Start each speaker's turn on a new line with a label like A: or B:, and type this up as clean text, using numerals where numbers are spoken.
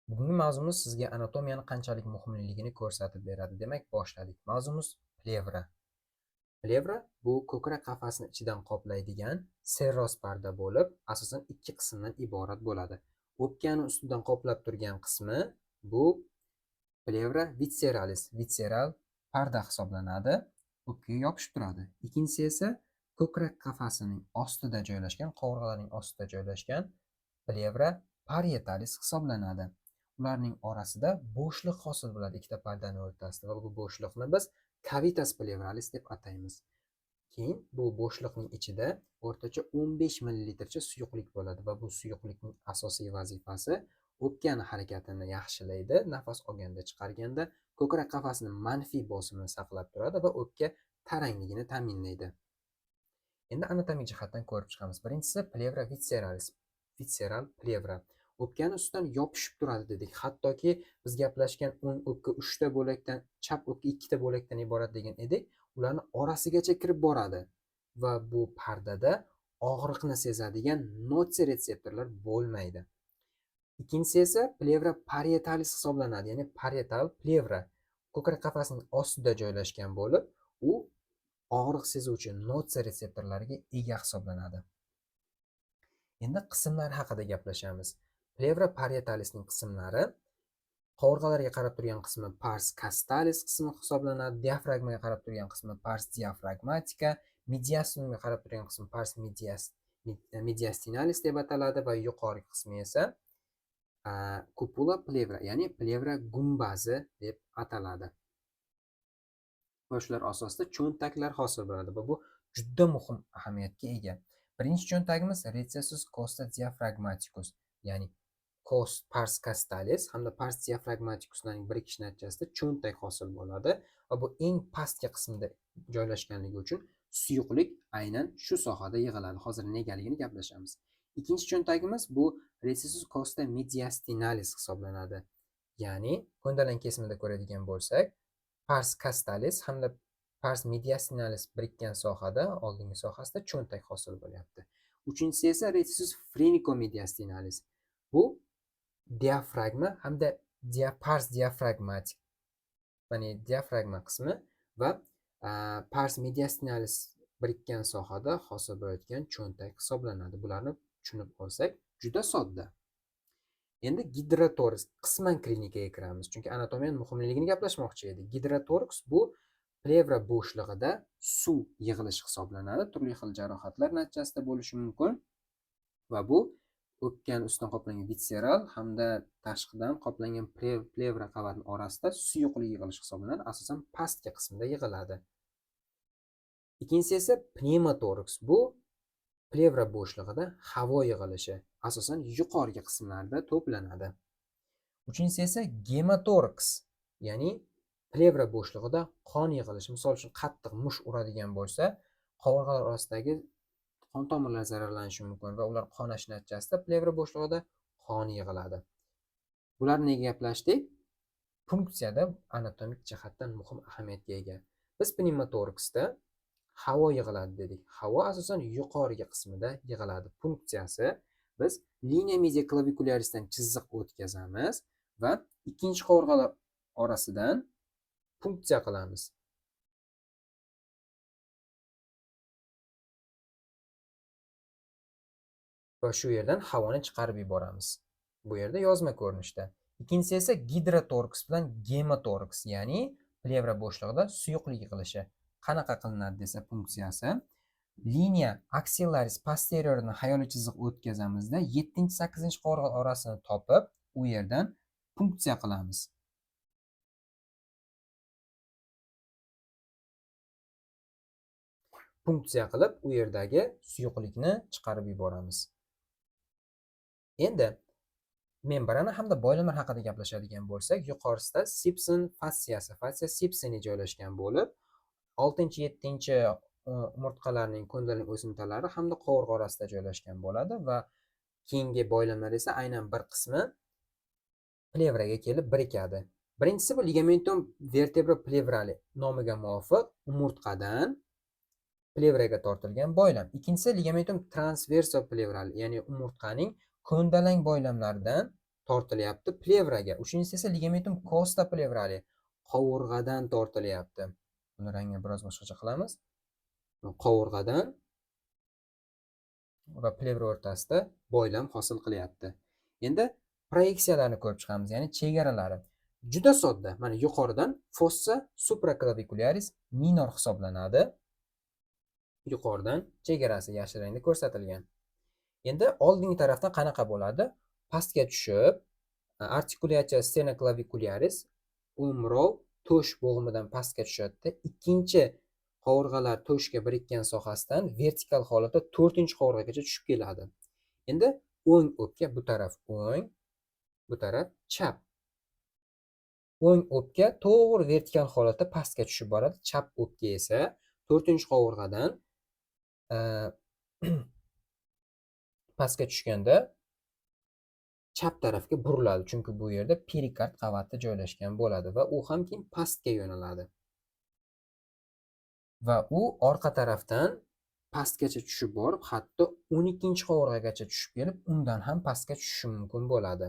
A: Bugungi mavzumiz sizga anatomiyani qanchalik muhimligini ko'rsatib beradi. Demak, boshladik. Mavzumiz plevra. Plevra bu ko'krak qafasini ichidan qoplaydigan serroz parda bo'lib, asosan ikki qismdan iborat bo'ladi. O'pkani ustidan qoplab turgan qismi bu plevra visceralis, visceral parda hisoblanadi. O'pkaga yopishib turadi. Ikkinchisi esa ko'krak qafasining ostida joylashgan, qovurg'alarning ostida joylashgan plevra parietalis hisoblanadi. Ularning orasida bo'shliq hosil bo'ladi ikkita pardani o'rtasida va bu bo'shliqni biz cavitas pleuralis deb ataymiz. Keyin bu bo'shliqning ichida o'rtacha 15 millilitrcha suyuqlik bo'ladi va bu suyuqlikning asosiy vazifasi o'pkani harakatini yaxshilaydi, nafas olganda chiqarganda ko'krak qafasini manfiy bosimini saqlab turadi va o'pka tarangligini ta'minlaydi. Endi anatomik jihatdan ko'rib chiqamiz. Birinchisi plevra visceralis, visceral plevra. O'pkani ustidan yopishib turadi dedik. Hattoki biz gaplashgan o'ng o'pka 3 ta bo'lakdan, chap o'pka 2 ta bo'lakdan iborat degan edik. Ularni orasigacha kirib boradi va bu pardada og'riqni sezadigan notseretseptorlar bo'lmaydi. Ikkinchisi esa plevra parietalis hisoblanadi, ya'ni parietal plevra ko'krak qafasining ostida joylashgan bo'lib, u og'riq sezuvchi notseretseptorlarga ega hisoblanadi. Endi qismlar haqida gaplashamiz. Plevra parietalisning qismlari qovurg'alarga qarab turgan qismi pars castalis qismi hisoblanadi, diafragmaga qarab turgan qismi pars diafragmatika, mediastinumga qarab turgan qismi pars mediastinalis deb ataladi va yuqorgi qismi esa cupula plevra, ya'ni plevra gumbazi deb ataladi. Va shular asosida cho'ntaklar hosil bo'ladi va bu juda muhim ahamiyatga ega. Birinchi cho'ntagimiz recessus costa diaphragmaticus, ya'ni pars castalis hamda pars diaphragmaticuslarning birikishi natijasida cho'ntak hosil bo'ladi va bu eng pastki qismida joylashganligi uchun suyuqlik aynan shu sohada yig'iladi. Hozir negaligini gaplashamiz. Ikkinchi cho'ntagimiz bu recessus costa mediastinalis hisoblanadi. Ya'ni ko'ndalang kesimida ko'radigan bo'lsak, pars castalis hamda pars mediastinalis birikkan sohada, oldingi sohasida cho'ntak hosil bo'lyapti. Uchinchisi esa recessus phrenicomediastinalis. Bu diafragma hamda pars diafragmatik, ya'ni diafragma qismi va pars mediastinalis birikkan sohada hosil bo'layotgan cho'ntak hisoblanadi. Bularni tushunib olsak juda sodda. Endi gidrotoraks qisman klinikaga kiramiz, chunki anatomiyaning muhimligini gaplashmoqchi edik. Gidrotoraks bu plevra bo'shlig'ida suv yig'ilishi hisoblanadi. Turli xil jarohatlar natijasida bo'lishi mumkin va bu o'pkani ustidan qoplangan visceral hamda tashqidan qoplangan plevra qavatining orasida suyuqlik yig'ilishi hisoblanadi. Asosan pastki qismida yig'iladi. Ikkinchisi esa pnevmotoraks. Bu plevra bo'shlig'ida havo yig'ilishi, asosan yuqorgi qismlarda to'planadi. Uchinchisi esa gematoraks, ya'ni plevra bo'shlig'ida qon yig'ilishi. Misol uchun qattiq mush uradigan bo'lsa, qovurg'alar orasidagi qon tomirlari zararlanishi mumkin va ular qonash natijasida plevra bo'shlig'ida qon yig'iladi. Bularni nega gaplashdik? Funksiyada anatomik jihatdan muhim ahamiyatga ega. Biz pnevmotoraksda havo yig'iladi dedik. Havo asosan yuqorgi qismida yig'iladi. Funksiyasi biz liniya media clavicularisdan chiziq o'tkazamiz va ikkinchi qovurg'alar orasidan funksiya qilamiz. Va shu yerdan havoni chiqarib yuboramiz. Bu yerda yozma ko'rinishda. Ikkinchisi esa gidrotoraks bilan gematoraks, ya'ni plevra bo'shlig'ida suyuqlik yig'ilishi. Qanaqa qilinadi desa funksiyasi liniya axillaris posteriorini xayoliy chiziq o'tkazamizda 7-8 qovurg'a orasini topib, u yerdan funksiya qilamiz. Funksiya qilib, u yerdagi suyuqlikni chiqarib yuboramiz. Endi membrana hamda boylamlar haqida gaplashadigan bo'lsak, yuqorisida Simpson fatsiyasi, fatsiya Simpsoni joylashgan bo'lib, 6-7 umurtqalarning ko'ndalang o'simtalari hamda qovurg'a orasida joylashgan bo'ladi va keyingi boylamlar esa aynan bir qismi plevraga kelib birikadi. Birinchisi bu ligamentum vertebra plevrali nomiga muvofiq umurtqadan plevraga tortilgan boylam. Ikkinchisi ligamentum transverso plevrali, ya'ni umurtqaning ko'ndalang boylamlaridan Tortilyapti plevraga. Uchinchisi esa ligamentum costa plevrali, qovurg'adan tortilyapti. Buni rangini biroz boshqacha qilamiz. Qovurg'adan va plevra o'rtasida boylam hosil qilyapti. Endi proyeksiyalarni ko'rib chiqamiz, ya'ni chegaralari. Juda sodda. Mana yuqoridan fossa supraclavicularis minor hisoblanadi. Yuqoridan chegarasi yashil rangda ko'rsatilgan. Endi oldingi tarafdan qanaqa bo'ladi? Pastga tushib, artikulyatsiya sternoclavicularis, o'mrov to'sh bo'g'imidan pastga tushadida, ikkinchi qovurg'alar to'shga birikkan sohasidan vertikal holatda to'rtinchi qovurg'agacha tushib keladi. Endi o'ng o'pka, bu taraf o'ng, bu taraf chap. O'ng o'pka to'g'ri vertikal holatda pastga tushib boradi, chap o'pka esa to'rtinchi qovurg'adan pastga tushganda chap tarafga buriladi, chunki bu yerda perikard qavati joylashgan bo'ladi va u ham keyin pastga yo'naladi. Va u orqa tarafdan pastgacha tushib borib, hatto 12-qovurg'agacha tushib kelib, undan ham pastga tushishi mumkin bo'ladi.